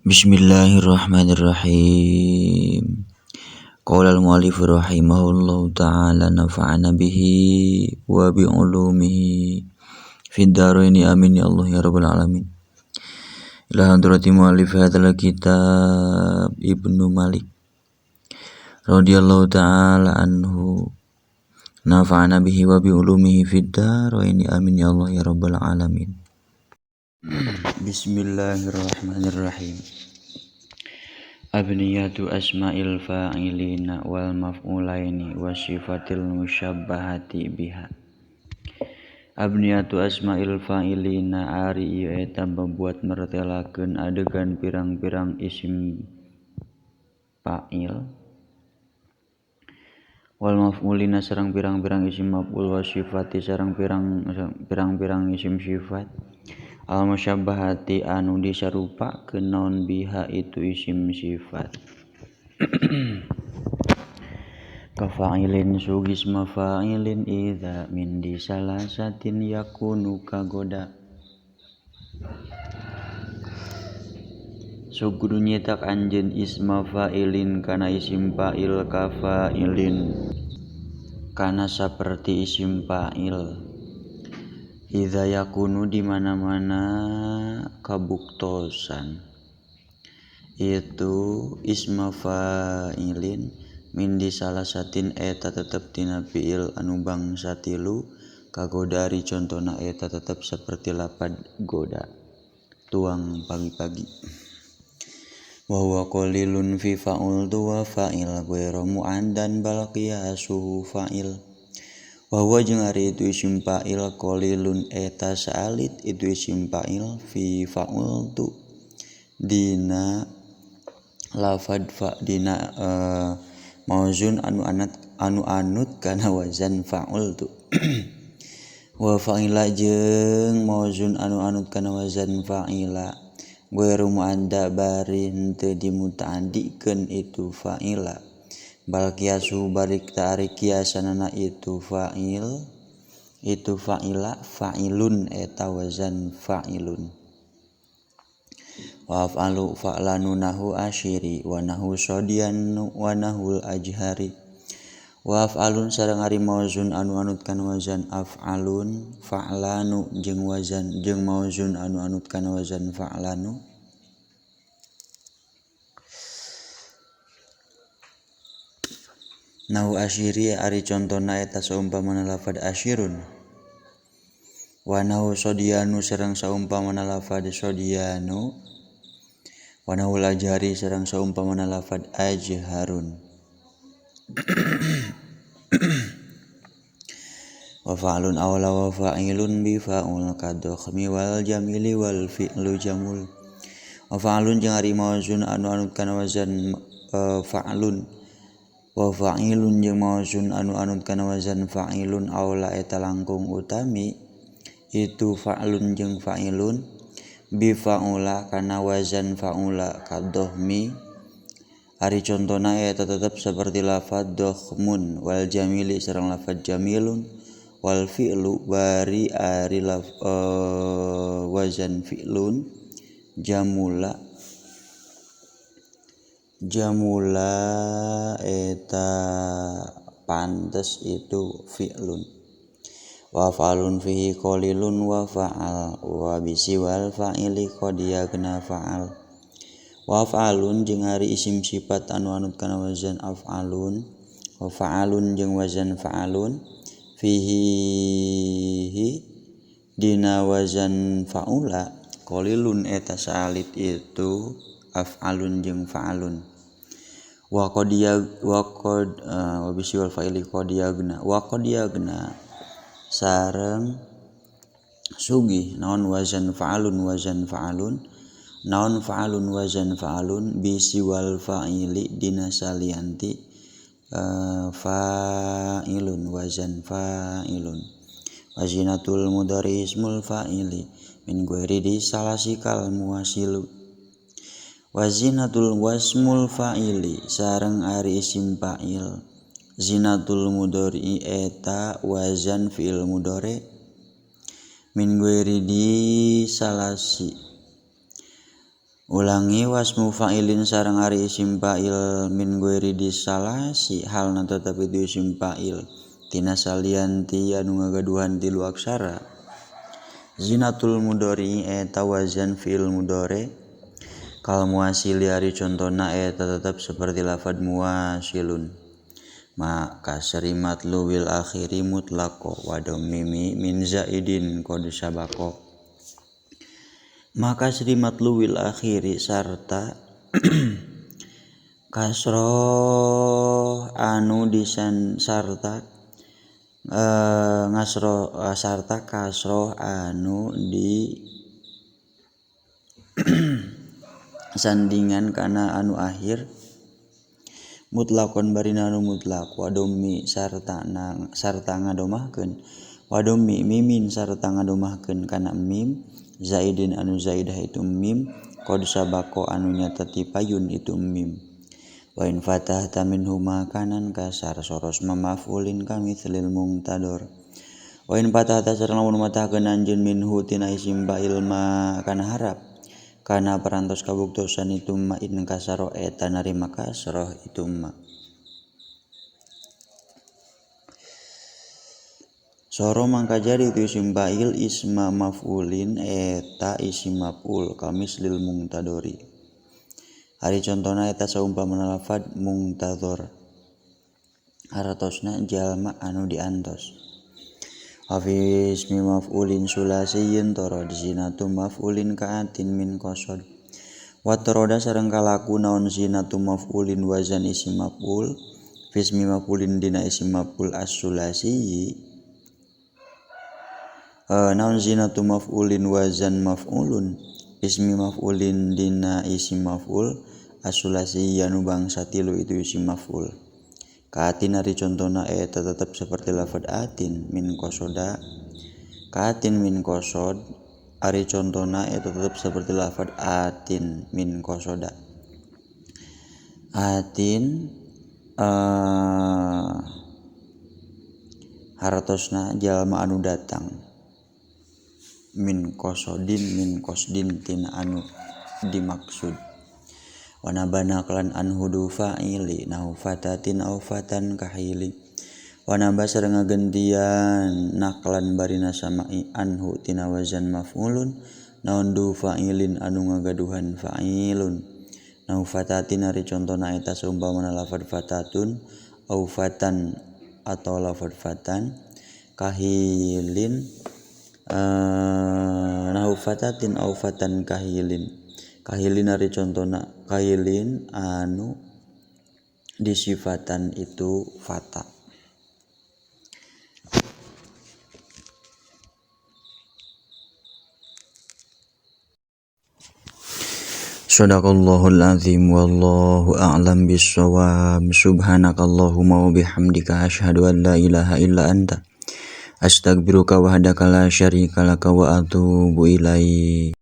Bismillahirrahmanirrahim. Qala al-mu'allif rahimahullahu ta'ala nafa'ana bihi wa bi ulumihi fid dharaini amin ya Allah ya rabbal alamin. Ila hadrati mu'allif hadzal kitab Ibnu Malik radhiyallahu ta'ala anhu nafa'ana bihi wa bi ulumihi fid dharaini amin ya Allah ya rabbal alamin. Bismillahirrahmanirrahim. Abniyatu asma'il fa'ilina wal maf'ulaini wasifatil musyabbahati biha. Abniyatu asma'il fa'ilina ari ieu eta membuat mertelakeun adegan pirang-pirang isim fa'il wal maf'ulina sareng pirang-pirang isim maf'ul wasifati sareng pirang-pirang isim sifat al musyabbahati anu disarupakeun naon biha itu isim sifat. Kafa'ilin sugisma fa'ilin idza min disalasatin yakunu kagoda. Sugudu nyetak anjeun isma fa'ilin kana isim fa'il kafa'ilin kana saperti isim fa'il. Idza yakunu di mana-mana kabuktosan itu isma fa'ilin min di salasatin eta tetep tina fiil anu bangsa tilu kagoda ari contona eta tetep seperti lapad goda tuang pagi-pagi. Wa huwa qalilun fi fa'ul wa fa'il ghairu mu'addan bal qiyasuhu fa'il. Wa huwa jeung ari itu isim fa'il qalilun eta saalit itu isim fa'il fi fa'ul tu dina lafad fa dina mauzun anu anat anu anut kana wazan fa'ul tu. Wa fa'ila jeung mauzun anu anut kana wazan fa'ila ghairu mu'adda bari henteu dimuta'addikeun itu fa'ila bal kiasu balik tarik kiasanana itu fa'il itu fa'ila fa'ilun eta wazan fa'ilun. Wa af'alu fa'lanu nahu asyiri wa nahu sodian wa nahul ajhari. Wa af'alun sareng ari mauzun anu anut kana wazan af'alun fa'lanu jeung wazan jeung mauzun anu anut kana wazan fa'lanu. Nahu asyiri ari contona eta saumpamana lafad asyirun. Wa nahu sodianu sareng saumpamana lafad sodianu. Wa nahul ajhari sareng saumpamana lafad ajharun. Wa fa'lun awla wa fa'ilun bi fa'ul kadokhmi wal jamili wal fi'lu jamul. Wa fa'lun jeung ari mauzun anu anut kana wazan fa'lun. Wa fa'ilun jeung mauzun anu anut kana wazan fa'ilun aula eta langkung utami itu fa'lun jeung fa'ilun bi fa'ula kana wazan fa'ula kadohmi ari contona eta tetep seperti lafad dohmun wal jamili sareng lafad jamilun wal fi'lu bari ari wazan fi'lun jamula jamula eta pantes itu fi'lun. Wa fa'alun fihi qalilun wa fa'al wa bisi wal fa'ili qad yagna fa'al. Wa fa'alun jeung ari isim sifat anu anut kana wazan af'alun wa fa'alun jeung wazan fa'alun fihi dina wazan fa'ula qalilun eta saalit itu af'alun jeung fa'alun. Wa qad wa qad wa bisi wal fa'ili qad yagna wa qad yagna sareng sugih naon wazan fa'alun wazan fa'alun naon fa'alun wazan fa'alun bisi wal fa'ili dina salianti fa'ilun wazan fa'ilun. Wazinatul mudhari ismul fa'ili min ghairi di salasikal muwasilu. Wazinatul wasmul fa'ili sareng ari isim fa'il zinatul mudhari eta wazan fi'il mudhari min ghairi di salasi. Ulangi wasmu fa'ilin sareng ari isim fa'il min ghairi disalasi halna tetep itu isim fa'il tina salian ti anu ngagaduhan tilu aksara. Zinatul mudhari eta wazan fi'il mudhari kal muwasili ari contona eta tetep seperti lafad muwasilun. Ma kasri matluwil akhiri mutlaqo wa dhammimi min zaidin qad sabaqo. Maka sri matluwil akhiri sarta kasroh anu disan sarta ngasro sarta kasroh anu di sandingan kana anu akhir mutlakon barina anu mutlak wadomi sarta sarta ngadomahkeun wadomi mimin sarta ngadomahkeun kana mim zaidin anu zaidah itu mim qad sabaqo anu nyata tipayun itu mim. Wa in fatahta minhuma kanan kasar soros maf'ulin kamithlil mungtador. Wa in fatahta sareng lamun matahkeun anjeun minhu tina isim fa'il ma kana harap kana parantos kabuktosan itu ma in kasaro eta narima kasroh itu ma. Soro mangka jadi itu isim fa'il isma maf'ulin eta isim maf'ul kamis lil mungtadori. Ari contona eta saumpamana lafad mungtador hartosna jalma anu diantos. Hafiz mi maf'ulin sulasiyyin torod zinatu maf'ulin ka'atin min qasad. Wa toroda sareng kalaku naon zinatu maf'ulin wazan isim maf'ul fismi maf'ulin dina isim maf'ul as-sulasiyyi. Naon zinatu maf'ulin wazan maf'ulun ismi maf'ulin dina isim maf'ul as-sulasiyyi anu bangsa tilu itu isim maf'ul. Kaatin ari contona eta tetep seperti lafad atin min qasoda. Kaatin min qasod ari contona eta tetep seperti lafad atin min qasoda. Atin hartosna jalma anu datang min qasodin min qasdin tina anu dimaksud. Wanabana klan anhudu fa'ili nahu fatatin au fatan kahili. Wanaba sareng ngagentian naklan barina sama'i anhu tina wazan maf'ulun naon du fa'ilin anu ngagaduhan fa'ilun. Nahu fatatin ari contona eta saumpamana lafad fatatun au fatan atau lafad fatan kahilin. Nahu fatatin au fatan kahilin. Kahilin ari contona kahilin anu disifatan itu fata. Shadaqallahul azim wallahu a'lam bissawab. Subhanakallahumma wa bihamdika asyhadu an la ilaha illa anta astaghfiruka wahdaka la syarika laka wa atubu ilaik.